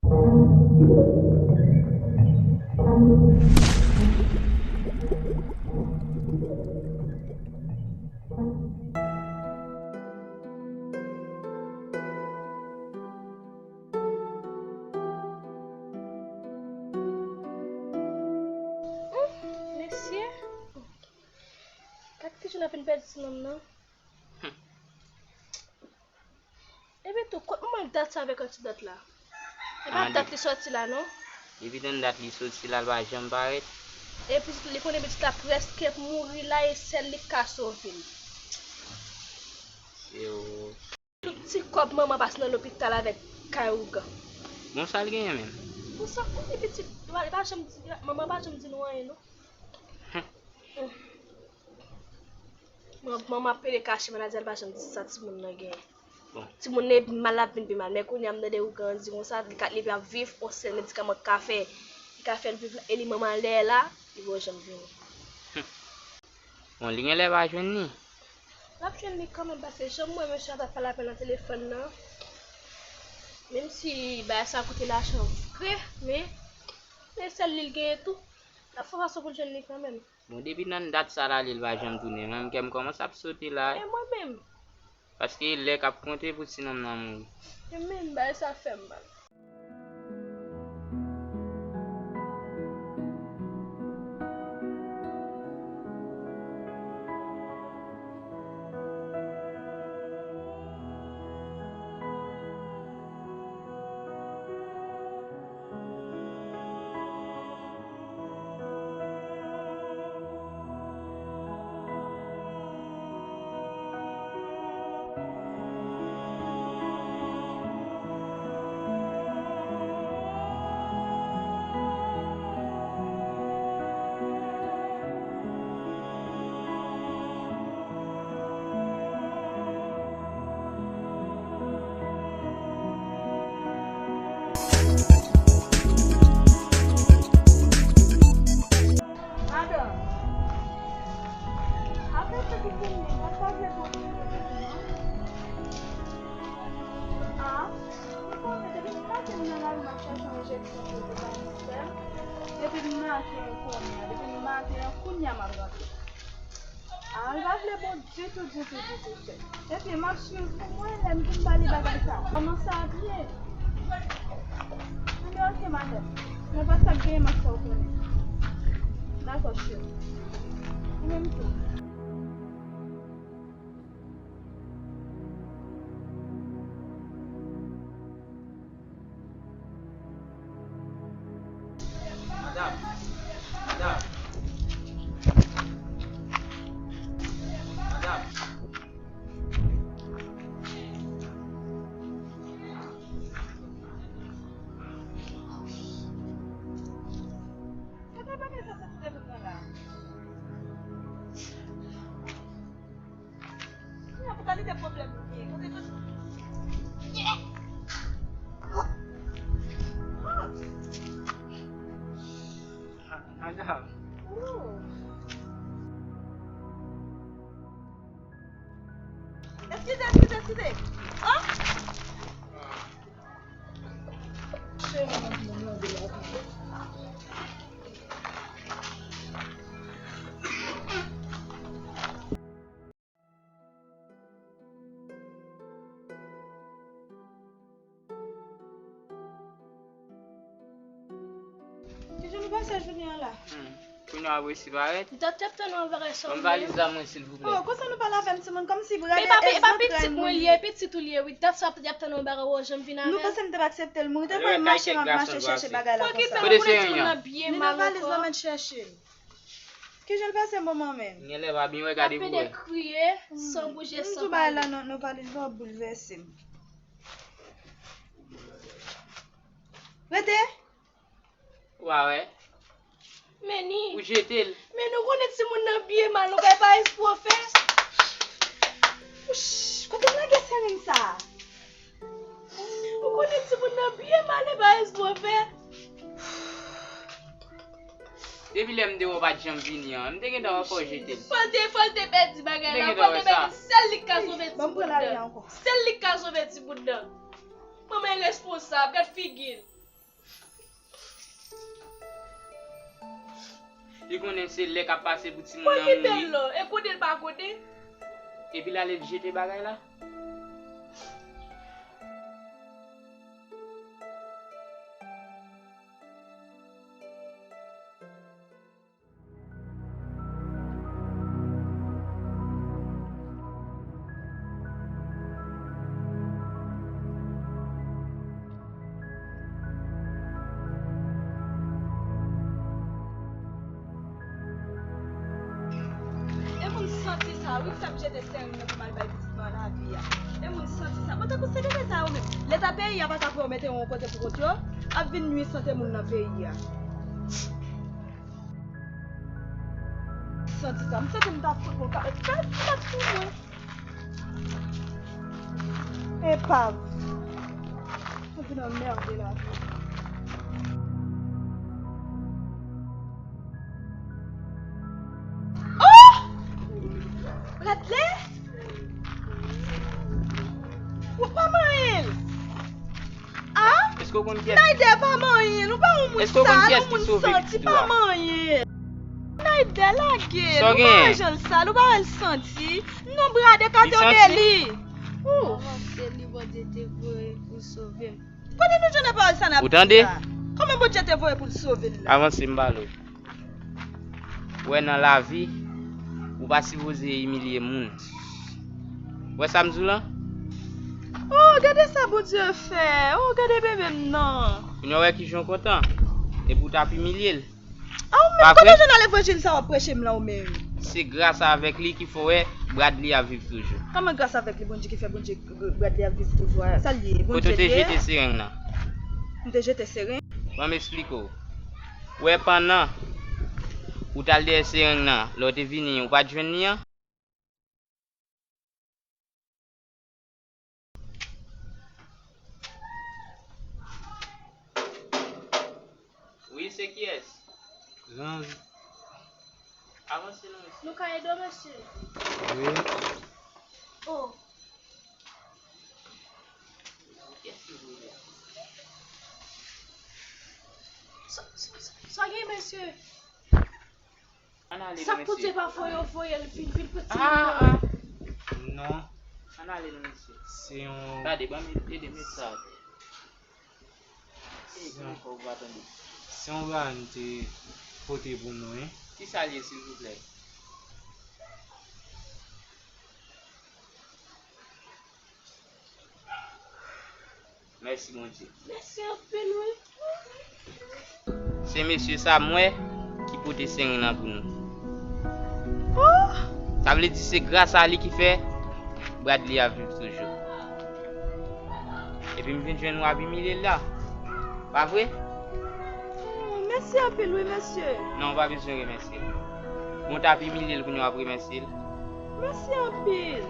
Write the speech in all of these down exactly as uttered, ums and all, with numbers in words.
Mesye, gad kijan n ap vin pèdi ti nonm nan. Epi tou, kot manman dat sa avèk anti dat la? E pa dat li soti la, non? Depi tann dat li soti la, l pa janm parèt. Epi li konnen pitit la prèske mouri la, e sèl li k ka sove l. Yo. Tout ti kòb manman pase nan lopital avèk kay ougan. Bon, sa l genyen menm? Bon, sa konnen pitit, li pa, li pa janm di, manman pa janm di nou anyen, non. Hum. Manman ap pede kache, maladi a, li pa janm di sa timoun nan genyen. Bon. Timoun nan epi mal ap vin pi mal. Men kounye a m tande ougan an di konsa, li ka, li ap viv, on sèl medikaman k ka fè, li ka fè l viv la, e li manman lè la, li poko janm vini. Bon, li genlè pa jwenn li. L ap jwenn li kanmenm, paske jan m wè mesye a t ap pale avè l nan telefòn nan, menm si bagay sa koute lajan vre, men, men sèl li l genyen tou. L ap fè fason pou l jwenn li kanmenm. Bon, depi nan dat sa l ale, l pa janm tounen. Mwen menm, kè m kòmanse ap sote la. E mwen menm? Paske lè k ap konte pou ti nonm nan mouri. E menm, bagay sa fè m mal. Madanm, apre sa ki fini, mwen pa vle kontinye non. Ah, ou konnen depi m maten m nan lari m ap chèche yon enjeksyon pou yo te bay mwen fè m. Depi m maten kounye a, depi m maten an kounye a m ap rantre. Ah, li pa vle bon ditou, ditou, ditou, chè. Epi m ap swiv pou mwen, lè m vin ba li bagay sa. Kòman sa ap ye? Anben, ok, madanm. Mwen pa t ap genyen m ap fè w konnen. Dakò, cheri. Ou menm tou. Madanm. Madanm. Madanm. Gade bagay sa soti devan mwen la. Kounya pou kalite pwoblèm nou gen. Kote tout. Madanm. Eskize, eskize, eskize. Oh! Kijan nou pase jounen an la? Hmm. Kounye a w ap resi parèt. M t ap, t ap tann yon bagay sa. Ban m valiz la mwen, silvouplè. Oh, konsa nou pale avè m, timoun, kòmsi brade. Men e pa, e pa pitit mwen li ye, pitit ou li ye, wi. Dat sa w ap, t ap tann yon bagay, ou janm vin avè l. Nou panse m t ap aksepte l mouri, te fè m mache, m ap mache chèche bagay la konsa. Fò kite nou konnen timoun nan byen mal ankò. Valiz la, mèt chèche l. Kijan l pase manman menm? Genlè pa byen wè, gade pou wè. L ap pede kriye, san bouje, san pale. M di w bagay la, non, non, valiz la w ap boulvèse m. Rete! Ou pa wè? Men ni. Ou jete l. Men nou konnen timoun nan byen mal, nou kay pa espwa fè. Wouch, kote m lage sèren sa? Ou konnen timoun nan byen mal, e pa espwa fè. Depi lè m te wè w pa t janm vini an, m te gentan wè fò w jete l. Fò l te, fò l te pèdi bagay la, fò l te pèdi, sèl li k ka sove timoun nan. Sèl li k ka sove timoun nan. Manman iresponsab, gad figi l. Li konnen se lè k ap pase pou timoun nan mouri. Mwen kite l non, e gode l pa gode. Epi l ale l jete bagay la. E moun santi sa, wi, ki t ap jete sèren nan pou m al bay pitit mwen lavi a. E moun santi sa. Bon, tankou se de sa yo menm. Leta peyi a pa ta pou yo mete yo yon kote pou kont yo, ap vin nwi sante moun nan peyi a. Santi sa, m santi m ta fout mwen ka, ka, ka tou mwen. Epav. Mwen vin anmède lavi. Oh! Bradley? Ou pa manyen l? Ah? Èske w konn kiyès? Nayder pa manyen l, ou pa yon moun sal, yon moun santi, pa manyen l. Nayder lage l, ou pa wè jan l sal, ou pa wè l santi. Non, Bradley, ekate w de li. Ou. Avanse li Bondye te voye pou sove m. Kote nou jwenn pawòl sa n ap di la? Ou tande? Kòman Bondye te voye pou l sove l la? Avanse m pale w. Wè nan lavi, ou pa sipoze imilye moun. Wè sa m di w lan? Oh, gade sa Bondye fè. Oh, gade bebe m nan. Kounye a w wè kijan w kontan. Epi w t ap imilye l. A ou menm, kote w jwenn levanjil sa w ap preche m lan ou menm? Se gras avèk li ki fè w wè Bradley ap viv toujou. Kòman gras avèk li Bondye ki fè Bondye Bradley ap viv toujou a? Sa l ye? Bondye l ye? Kote w te jete sereng nan? M te jete sereng? Ban m esplike w. Wè pandan ou t al dèyè sereng nan, lè w te vini, ou pa t jwenn li an? Wi, se kiyès? Ranz. Avanse non, mesye. Nou ka ede w, mesye? Wi. Oh. Kiyès ki voye a? Sa, sa, sa, sa gen, mesye? Ann ale non, mesye. Sa k pote pafwa yo voye l vin, vin pran timoun nan? Ah, ah. Non. Ann ale non, mesye. Se yon... Gade, ban m ede met sa atè. Se yon, se yon rad m te pote pou nou, wi. Kisa l ye, silvouplè? Mèsi, Bondye. Mèsi anpil, wi. Se mesye sa m wè ki pote seren nan pou nou. Oh! Sa vle di se gras a li ki fè Bradley ap viv toujou. Epi m vin jwenn w ap imilye l la. Pa vre? Oh, mèsi anpil, wi, mesye. Non, w pa bezwen remèsye l. Bon, w t ap imilye l, kounye a w ap remèsye l. Mèsi anpil.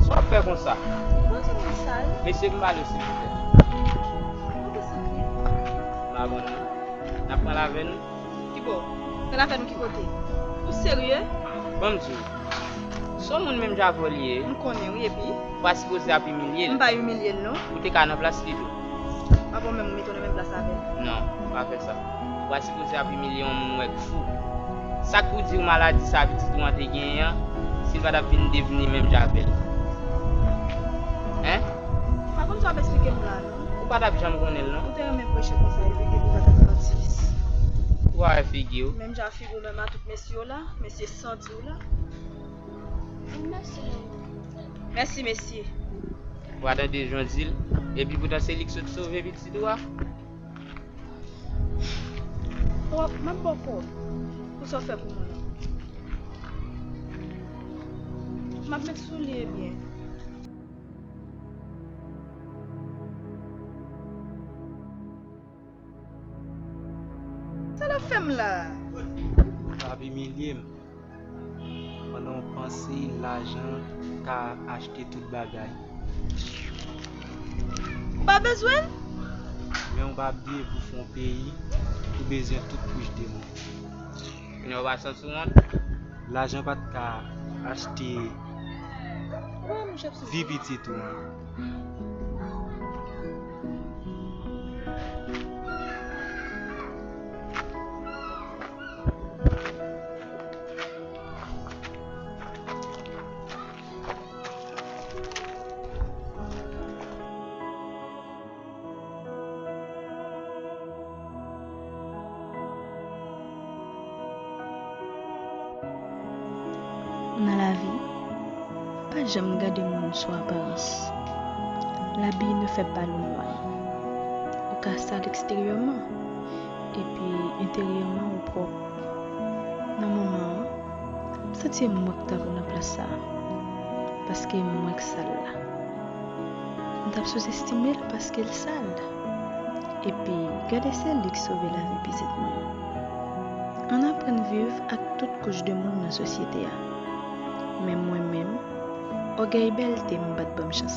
Sa w ap fè konsa? Mwen se moun sal. Mesye, m pale w, silvouplè. Mwen te santi. M pa konn non. N ap pran l avè nou? Ki bò? Pran l avè nou ki kote? Ou serye? Ban m di w. Se yon moun menm jan avè w li ye. M konnen, wi, epi? Ou pa sipoze ap imilye l. M pa imilye l, non. Ou te ka nan plas li tou. Avan menm ou mete w nan menm plas avè l? Non, pa fè sa. Ou pa sipoze ap imilye yon moun ou wè k fou. Sa k pou di w maladi sa pitit ou an te genyen an, si l pa t ap vin devni menm jan avè l? Hein? M pa konn sa w ap eksplike m la, non. Ou pa t ap janm konnen l, non. Ou te renmen preche konsa, epi epi w pa t ap manti. Ou pa wè figi w? Menm jan figi w menm a tout mesye w la, mesye santi w la. Mèsi, manman. Mèsi, mesye. Ou pa tande jan w di l? Epi poutan se li k sot sove pitit ou a. W ap, m ap ba w kòb pou sa w fè pou mwen an. M ap met sou li ebyen. Sa l ap fè m la? W ap imilye m. Pandan w panse lajan ka achte tout bagay. Ou pa bezwen l? Men w pa bliye pou fè yon peyi, ou bezwen tout kouch de moun. Kounye a w pa santi w wont? Lajan pa t ka achte vi pitit ou an. Janm gade moun sou aparans. L'habit ne fait pas le moine. Ou ka sal eksteryèman, epi enteryèman ou pwòp. Nan moman an, m santi e mwen k ta pou nan plas sa a, paske e mwen k sal la. M t ap souzestime l paske l sal. Epi, gade se li k sove lavi pitit mwen. Ann aprann viv ak tout kouch de moun nan sosyete a. Men mwen menm, ògèy bèlte m pa t ban m chans